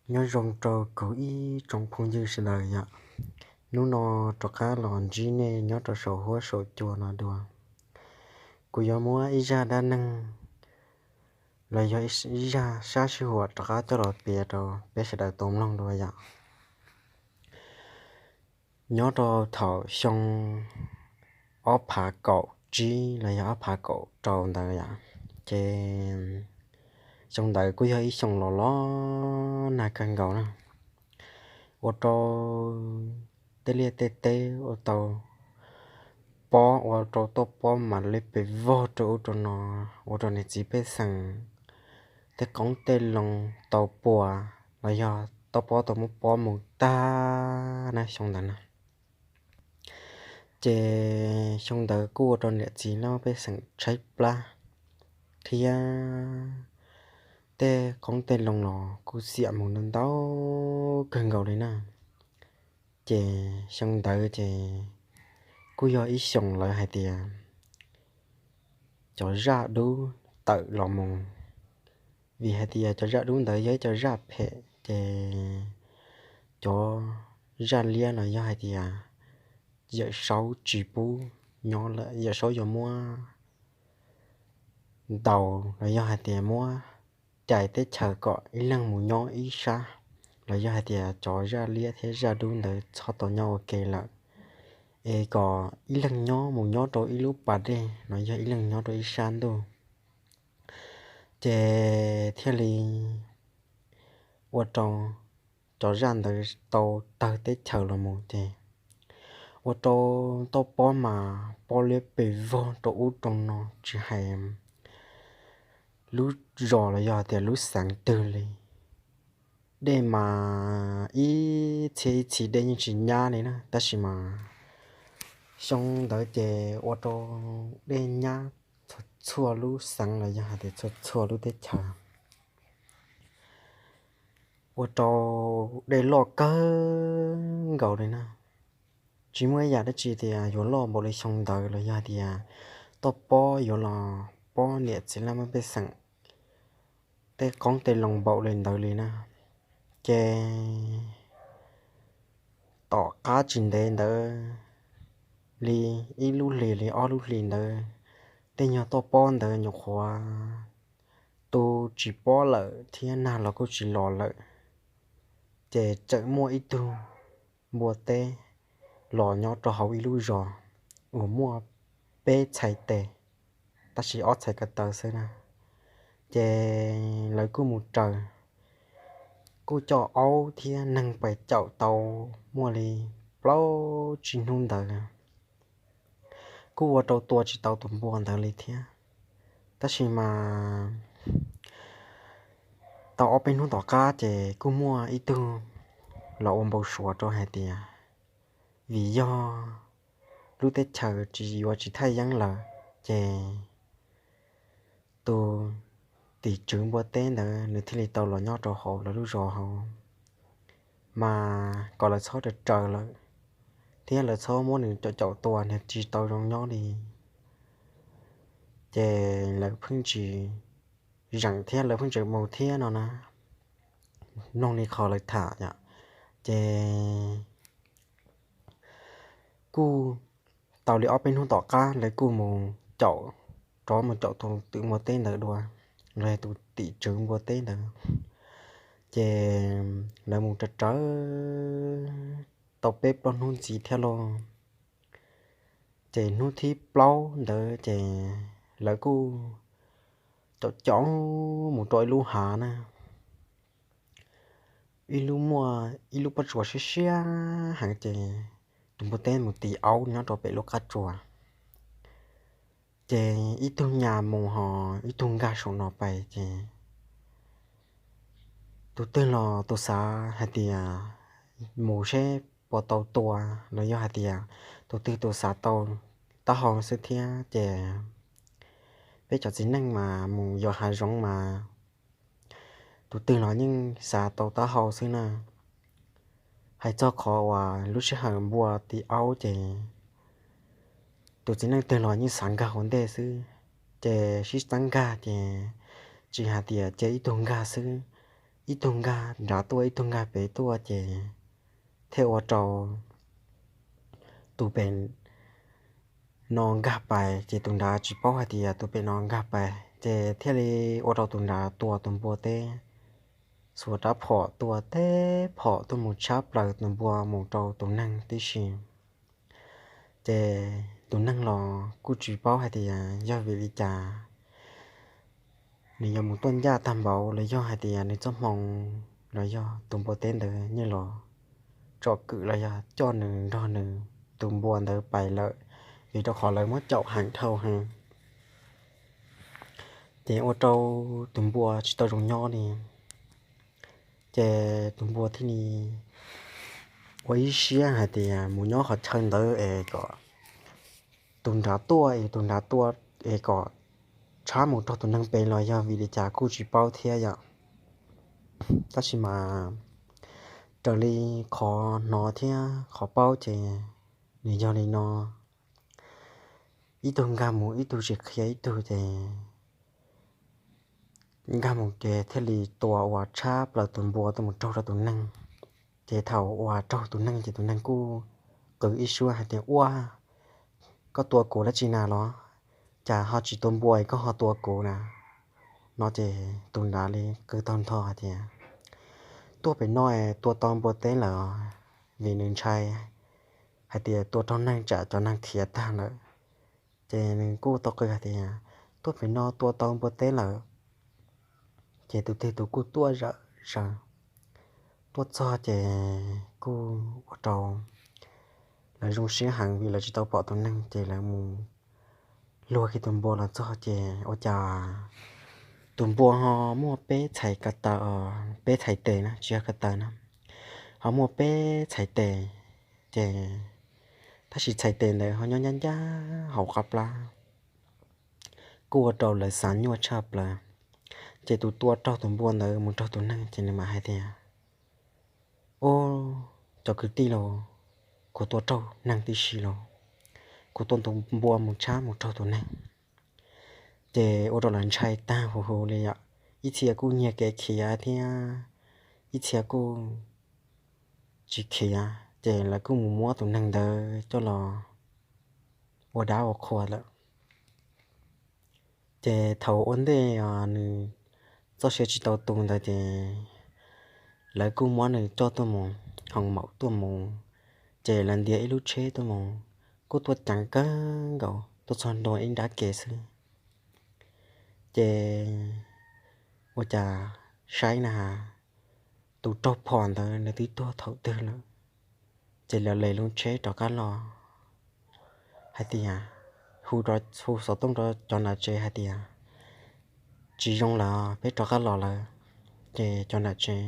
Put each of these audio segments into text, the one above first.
Nyob zoo rau kuv ib tsoom phooj ywg sawv daws yom. Hnub no rov qab los ntsib nej nyob rau saum huab saum cua no dua. Kuv yuav muab ib zaj dab neeg los yog ib zaj sab sij huam rov qab coj los piav rau peb sawv daws tau mloog dua yom. Nyob rau thaum xyoo ob phav kaum tsib los yog ob phav kaum rau ntawd yom, ces xyoo ntawd kuj yog ib xyoo los los nag kawg nkaus na, ua rau tej liaj tej teb ua tau pob, ua rau toj pob mas liab pes vog rau ub rau no, ua rau niam txiv pej xeem tej qoob tej loo tau puas los yog toj pob tau muab pob mus tag na xyoo ntawd na. Ces xyoo ntawd kuj ua rau niam txiv laj mej pej xeem tshaib plab thiab tej qoob tej loo los kuj xiam mus ntau ntau kawg nkaus li na. Ces xyoo ntawd ces kuj yog ib xyoos lawv hais tias cov zaj dub tawm los mus, vim hais tias cov zaj dub ntawd yog ib cov zaj phem ces cov zaj liab los yog hais tias Yawm Saub tsis pub nyob lawm, Yawm Saub yuav muab ntaus los yog hais tias muab cais teb chaws kom ib leeg mus nyob ib sab, los yog hais tias cov zaj liab thiab zaj dub ntawd txhob tau nyob ua ke lawm, es kom ib leeg nyob mus nyob rau ib lub pas dej los yog ib leeg nyob rau ib sab ntuj. Ces thiaj li ua rau cov zaj ntawd tau tawg teb chaws los mus ces ua rau toj pob mas pob liab pes vog rau ub rau no tsis hais lub zos los yog tias lub xeev twg li. Dej mas ib txhia ib txhis dej yeej tsis nyab li na, tab sis mas xyoo ntawd ces ua rau dej nyab txhua txhua lub xeev los yog hais tias txhua txhua lub teb chaws, ua rau dej loj kawg nkaus li na. Tsis muaj ib yam dab tsi tias yuav loj npaum li xyoo ntawd los yog tias toj pob yuav los pob niam txiv laj mej pej xeem tej qoob tej loo npaum li ntawd li na. Ces tom qab tsis ntev ntawd li ib lub hlis li ob lub hlis ntawd, tej nyuag toj pob ntawd nyuam qhuav tu tsis pob lawm thiab nag los kuj tsis los lawm, ces tseem muaj ib tug npua teb los nyob rau hauv ib lub zos uas muaj peb txhais tes, tab sis ob txhais ko taw xwb na. Ces lawv kuj mus raws, kuj coj aub thiab neeg pais caum tau muaj li plaub tsib hnub ntawd, kuj ua rau tua tsis tau tus npua ntawd li thiab. Tab sis mas tau ob peb hnub tom qab ces kuj muaj ib tug los ua npau suav rau hais tias vim yog lub teb chaws tsis yuav tsis thaj yeeb lawm, ces tus tim tswv npua teb ntawd nws thiaj li tau los nyob rau hauv lawv lub zos hauv, mas kom lawv txhob raws raws lawm, thiab lawv txhob muab nws caum caum tua, nws tsis tau zoo nyob li. Ces lawv pheej tsis zeem thiab lawv pheej tseem mus thiab no na, mloog li qhov lawv tham yom. Ces kuj tau li ob peb hnub tom qab lawv kuj mus caum, rov mus caum tus twm npua teb ntawd dua, los yog tus tim tswv npua teb ntawd. Ces lawv mus raws raws tau peb plaub hnub ntxiv thiab lauj. Ces hnub thib plaub ntawd ces lawv kuj caum caum mus rau ib lub hav na, ib lub muaj ib lub pob tsuas siab siab heev, ces tus npua teb mus tis aub nyob rau pem lub qab tsuas. Ces ib tug nyas mus ho ib tug nkag saum no pais, ces tus twg los tus xav hais tias mus seb puas tau tua, los yog hais tias tus twg tus xav tau taub hau xwb thiab. Ces peb cov txiv neej mas mus yos hav zoov mas tus twg los yeej xav tau taub hau xwb na. Hais txog qhov uas lub sij hawm npua tis aub ces tus txiv neej twg los yeej xav nkag ua ntej xwb. Ces sib txeeb nkag ces tsis hais tias cia ib tug nkag xwb, ib tug nkag nrad tuaj ib tug nkag pem tuaj ces thiaj ua rau tus pem no nkag pais ces tus nrad tsis paub hais tias tus pem no nkag pais ces thiaj li ua rau tus nrad tua tus npua teb xuas rab phom tua teb phom tuaj mus tshab plaws tus npua mus rau tus neeg tib si. Ces tus neeg los kuj tsis paub hais tias yog vim li cas nws yuav mus tuaj ncaj tag npaum los yog hais tias nws txoj hmoo los yog tus npua teb ntawd yeej los tsom kwm los yog coj nws nrog nws tus npua ntawd pais lawm, vim rau qhov lawv muab caum heev dhau heev. Ces ua rau tus npua tsis tau zoo nyob li. Ces tus npua thiaj li ua ib siab hais tias mus nyob qhov chaw ntawd es kom tus nrad tuaj es tus nrad tuaj es kom tshab mus raug tus neeg pem los yog vim li cas kuj tsis paub thiab yom. Tab sis mas raws li qhov hnov thiab qhov paub ces nws yog li no, ib tug nkag mus ib tug tsis qhia ib tug ces nkag mus ces thiaj li tua uas tshab plaws tus npua tuaj mus raug rau tus neeg. Ces thaum uas raug tus neeg ces tus neeg kuj qw ib suab hais tias, Ua, koj tua kuv dab tsi na los? Cas ho tsis tua npua es koj ho tua kuv na? No ces tus nrad li qw taug nrho hais tias, Tuaj pem no es tua tau npua teb lawm, vim nws ntshai hais tias tua raug neeg tsam cov neeg khiav tag lawm. Ces nws kuj tau qw hais tias, Tuaj pem no tua tau npua teb lawm. Ces tus twg tus kuj tuaj zawm zaws. Tuaj txog ces kuj ua rau lawv zoo siab heev vim lawv tsis tau pom tus neeg ces lawv mus luag kiag tus npua los txog ces ua cas tus npua ho muaj peb txhais ko taw, peb txhais tes na, tsis yog ko taw na, ho muaj peb txhais tes. Ces tab sis txhais tes ntawd ho nyob ncaj ncaj hauv qab plab, kuj ua rau lawv xav nyuaj tshaj plaws. Ces tus tua raug tus npua ntawd mus raug tus neeg ces nws mam hais tias, Ub, cov kwv tij lauj, kuv tua raug neeg tib si lauj, kuv tua tus npua mus tshab mus raug tus neeg. Ces ua rau lawv ntshai tag huv huv li yom, ib txhia kuj nyiag kev khiav thiab ib txhia kuj tsis khiav, ces lawv kuj mus muab tus neeg ntawd coj los ua dab ua qhua lawm. Ces thaum ua ntej nws txoj sia tsis tau tu ntawd ces lawv kuj muab nws coj tuaj mus, hoo maum tuaj mus, ces lawv ntiav ib lub tsheb tuaj mus, kuj tuaj ceev kawg nkaus tuaj txog ntua ib nrab ke xwb. Ces ua cas saib na has, tus raug phom ntawd nws twb tuag thaum twg lawm. Ces lawv les lub tsheb rov qab los hais tias, hu, hu xov tooj rau cov nram tsev hais tias, Tsis zoo lawm, peb rov qab los lawm. Ces cov nram tsev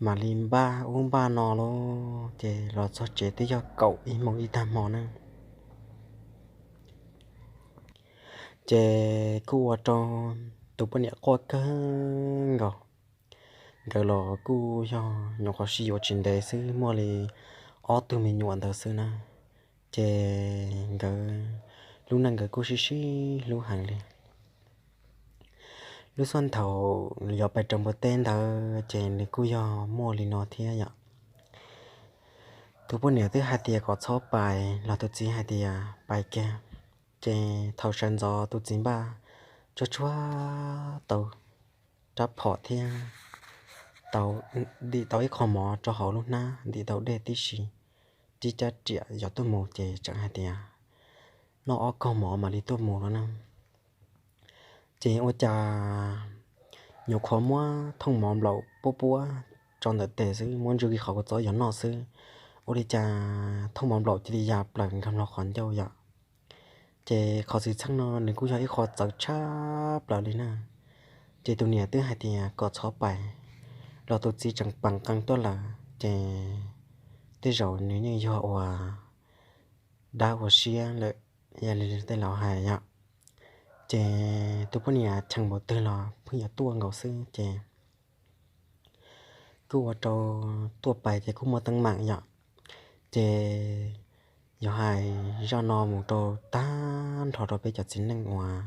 mam li npaj ub npaj no lauj, ces los txog tsev twb yog kaum ib moos ib tag hmo na. Ces kuj ua rau tus poj niam quaj kawg nkaus. Nkawd los kuj yog nyuam qhuav sib yuav tsis ntev xwb, muaj li ob tug me nyuam ntawd xwb na. Ces nkawd lub neej nkawd kuj sib sib hlub heev li. Lub xub thaum yuav pais rau npua teb ntawd ces nws kuj yog muaj li no thiab yom. Tus poj niam twb hais tias kom txhob pais los tus txiv hais tias pais kiag. Ces thaum sawv ntxov tus txiv npaj tsuag tsuag tau rab phom thiab tau, ntim tau ib qho mov rau hauv lub hnab, ntim tau dej tib si, tib cab riam yuav tuaj mus ces tseem hais tias, Noj ob kaug mov mam li tuaj mus no na. Ces ua cas nyuam qhuav muab thooj mov nplaum puab puab tso ntawm tes xwb, muab ntsw kiag qhov kua txob yuav noj xwb, ua li cas thooj mov nplaum cia li ya plaws nkag hlo qhov ncauj yom. Ces qhov xwm txheej no nws kuj yog ib qho txawv tshaj plaws li na. Ces tus niam twb hais tias kom txhob pais, los tus txiv tseem peem qee tuaj lawm, ces tej zaum nws yeej yog ua dab ua siab lawm, yog li tej laus hais yom. Ces tus poj niam cheem npaum twg los pheej yuav tuaj nkaus xwb, ces kuj ua rau tuaj pais ces kuj muaj teeb meem yom. Ces yog hais zaj no mus rau tag nrho rau peb cov txiv neej uas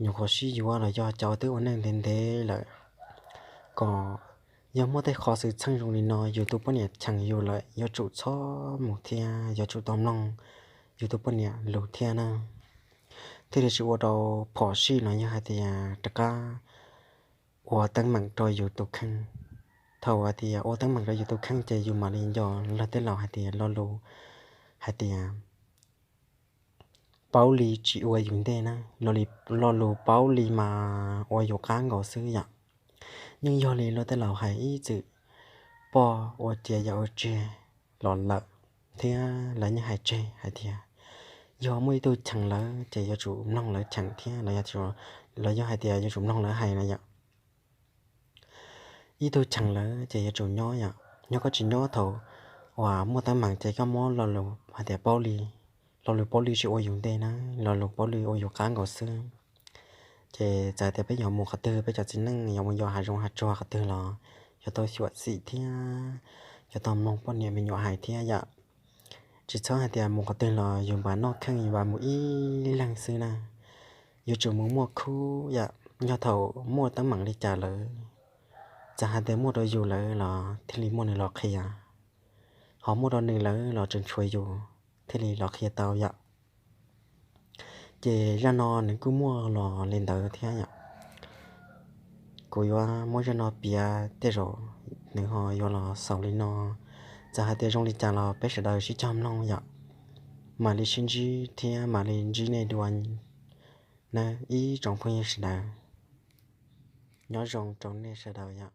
nyuam qhuav sib yuav los yog cov twb ua neej ntev ntev lawm, kom yog muaj tej qho xwm txheej zoo li no yus tus poj niam cheem yus lawm yuav tsum txhob mus thiab yuav tsum tau mloog yus tus poj niam lus thiab na. Thiaj li tsis ua rau phom sij no yog hais tias rov qab ua teeb meem rau yus tus kheej. Thaum hais tias ua teeb meem rau yus tus kheej ces yus mam li nco luag tej laus hais tias lo lus hais tias paub li tsis ua yus ntej na, lo lus paub li mas ua yus qab nkaus xwb yom. Yeej yog li luag tej laus hais ib txwm, poj ua cia yawm ua tseg los lawm, thiab lawv yeej hais tseg hais tias yog muaj ib tug cheem lawv ces yuav tsum mloog lawv cheem thiab los yog hais tias yuav tsum mloog lawv hais no yom. Ib tug cheem lawv ces yuav tsum nyob yom, yog koj tsis nyob thaum uas muaj teeb meem ces koj muab lo lus hais tias paub li, lo lus paub li tsis ua yus ntej na, lo lus paub li ua yus qab nkaus xwb. Ces txawm tias peb yuav mus qhov twg, peb cov txiv neej yuav mus yos hav zoov hav tsuag qhov twg los yuav tau xyuam xim thiab yuav tau mloog poj niam me nyuam hais thiab yom. Tsis txhob hais tias mus qhov twg los yus npam noj kheej yus npam mus ib leeg xwb na. Yuav tsum mus muaj khub yom, yog thaum muaj teeb meem li cas lawm, txawm hais tias muaj rau yus lawm los thiaj li muaj nws los qhia, ho muaj rau nws lawm los tseem tshuav yus thiaj li los qhia tau yom. Ces zaj no nws kuj muaj los li ntawd thiab yom. Kuv yuav muab zaj no piav tej zaum nws ho yuav los xaus li no. Txawm hais tias zoo li cas los peb sawv daws sib cog mloog yom. Mam li sib ntsib thiab mam li ntsib nej dua nawb ib tsoom phooj ywg sawv daws. Nyob zoo rau nej sawv daws yom.